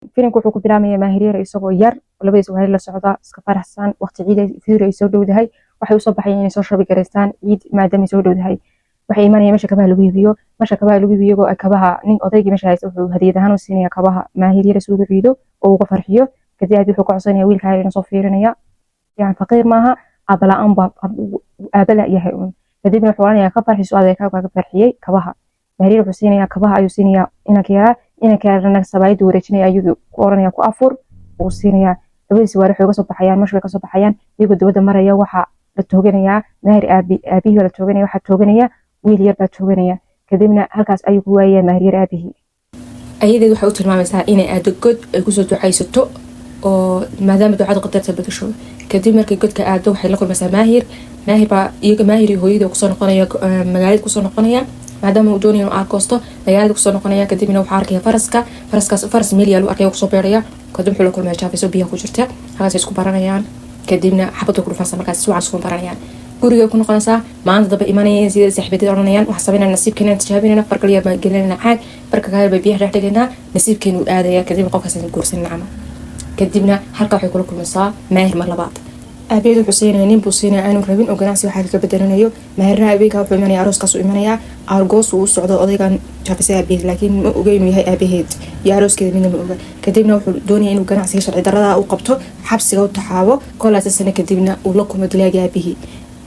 Filimku wuxuu ku bilaabmaya Maahir yar isagoo yar, labadiisa waalid la socda, iska faraxsan. Waqti ciid fidri ay soo dhowdahay, waxay usoo baxayeen inay soo shopping garaystaan ciid maadaama ay soo dhowdahay. Waxay imanayaan meesha kabaha lagu iibiyo. Meesha kabaha lagu iibiyo kabaha, nin odaygii meesha haysta wuxuu hadiyad ahaan u siinaya kabaha Maahir yar si ugu ciido oo uga farxiyo. Kadib aad wuxuu ka codsanaya wiilka yar inuu soo fiirinaya, yani faqiir maaha, aaba la-aan baa, aaba la yahay uun. Kadibna wuxuu oranayaa, "Ka farxiso adeerkaaga ka farxiyey kabaha." Maahir yar wuxuu siinayaa kabaha, ayuu siinayaa inanka yaraa. Inanka yarana sabaayadda wareejinaya ayuu ku oranaya, "Ku afur," uu siinayaa. Labadiisa waali waxay uga soo baxayaan meesha, bay kasoo baxayaan. Iyagoo dibadda maraya waxaa la tooganayaa Maahir aabihii baa la tooganaya. Waxaa tooganaya wiil yar baa tooganaya. Kadibna halkaas ayuu ku waayayaa Maahir yar aabihii. Ayadeed waxay u tilmaamaysaa inay aado god ay kusoo ducaysato, oo maadaama ducada qadarta bedasho. Kadib markay godka aado, waxay la kulmaysaa Maahir. Maahir baa iyaga, Maahir iyo hooyadii kusoo noqonaya magaalada, kusoo noqonaya maadaama uu doonayo inuu aargoosto. Magaalada kusoo noqonaya, kadibna waxaa arkaya faraska. Faraskaas faras meel yaal u arkaya, kusoo beeraya. Kadib wuxuu la kulmaya Jaafiso biyaha ku jirta. Halkaas isku baranayaan. Kadibna xabadda ku dhufansa. Markaas si wacan isku baranayaan. Guriga ku noqonaysaa. Maanta daba imanayeen sida saaxiibadada odhanayaan, "Waxaa sameynaa nasiibkeena tijaabinayna, fargal yar baan gelinayna caag, farka kaayar bay biyaha dhex dhigaynaa, nasiibkeenu uu aadaya, kadibna qofkaas guursanina camal." Kadibna halka waxay kula kulmaysaa Maahir mar labaad. Aabeed wuxuu siinaya, nin buu siinaya aanu rabin oo ganacsi waxaa kaga bedelanayo. Maahirna habeenka wuxuu imanaya arooskaas uu imanayaa. Aargoos uu u socdo odaygan Jaafisay aabaheed, laakiin ma oga inuu yahay aabaheed iyo arooskeeda midna ma oga. Kadibna wuxuu doonaya inuu ganacsiga sharci darada u qabto, xabsiga u taxaabo kolaasa sano. Kadibna uu la kulmo dilaagii aabihii.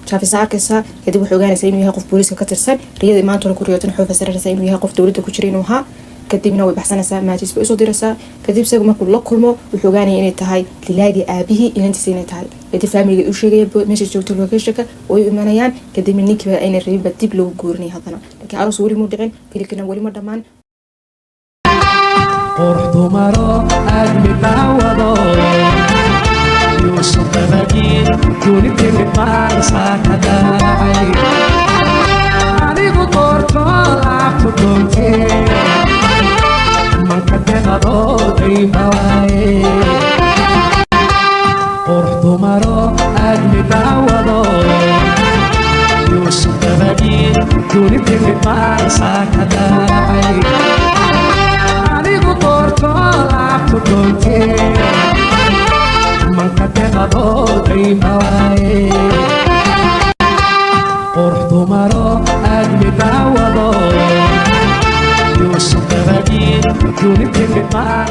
Jaafisa arkaysaa. Kadib wuxuu ogaanaysaa inuu yahay qof booliiska ka tirsan. Riyadii maantuna ku riyootana wuxuu fasiranaysaa inuu yahay qof dowladda ku jira inuu ahaa. Kadibna way baxsanaysaa, maajis bay usoo diraysaa. Kadib isagu markuu la kulmo, wuxuu ogaanaya inay tahay dilaagii aabihii inantiisa inay tahay. Kadib faamiliga u sheegaya meesha joogto, locationka way u imanayaan. Kadibna ninkiiba ayna rabinba dib loogu guurinaya haddana, laakiin aroos weli muu dhicin, filimkina weli ma dhammaan. Qurux dumaro aadmi daawado, Yuusuf dabadiid duni timid baan ka dhacay, anigu doorto laabtu doontee, manka deqadooday bawaaye. Qurux dumaro aadmi daawado, Yuusuf dabadiid duni timid baan ka dhacay, anigu doorto laabtu doontee, manka deqadooday bawaaye. Qurux dumaro aadmi daawado, Yuusuf dabadiid duni timid baan.